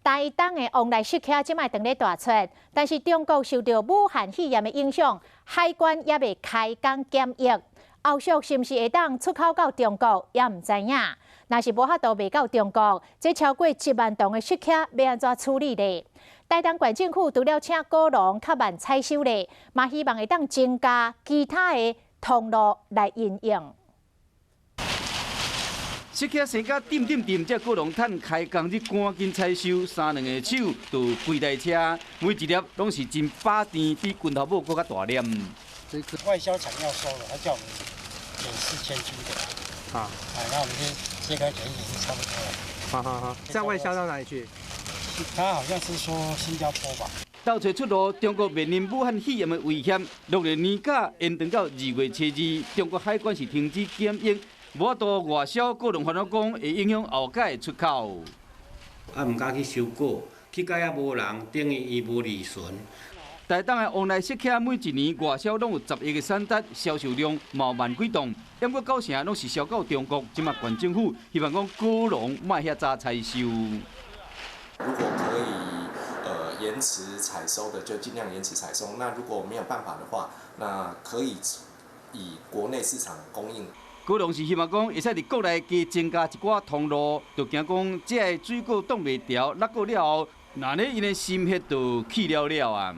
台東的旺來釋茄這擺當咧大出，但是中國受著武漢肺炎的影響，海關猶未開工檢疫，後續是毋是會當出口到中國，也毋知影。若是無法度賣到中國，這超過1萬噸的釋茄欲按怎處理咧？台東縣政府除了請果農較慢採收咧，嘛希望會當增加其他的通路來因應。釋茄生甲點點點，這果農趁開工日趕緊採收，三兩个手就規台車，每一粒攏是真飽甜，比拳頭母閣較大粒。這個外銷廠要收了，他叫我們減4000株的。啊，哎，那我們就切開減一減就差不多了。好好好，在外銷到哪裡去？他好像是說新加坡吧。斗揣出路，中國面臨武漢肺炎的威脅，農曆年假延長到2月初2，中國海關是停止檢疫。無法度外銷，果農煩惱講會影響後蓋出口。啊，毋敢去收果，去到遐無人，等於伊無利潤。台東的旺來釋茄每一年外銷攏有10億的產值，銷售量嘛萬幾噸，毋過九成攏是銷到中國。這馬縣政府希望講果農莫遐早採收。如果可以，延遲採收的就盡量延遲採收。那如果沒有辦法的話，那可以以國內市場供應。果農是希望講會使佇國內加增加一寡通路，就驚講這个水果擋袂牢，落果了後，那呢𪜶的心血就去了了啊。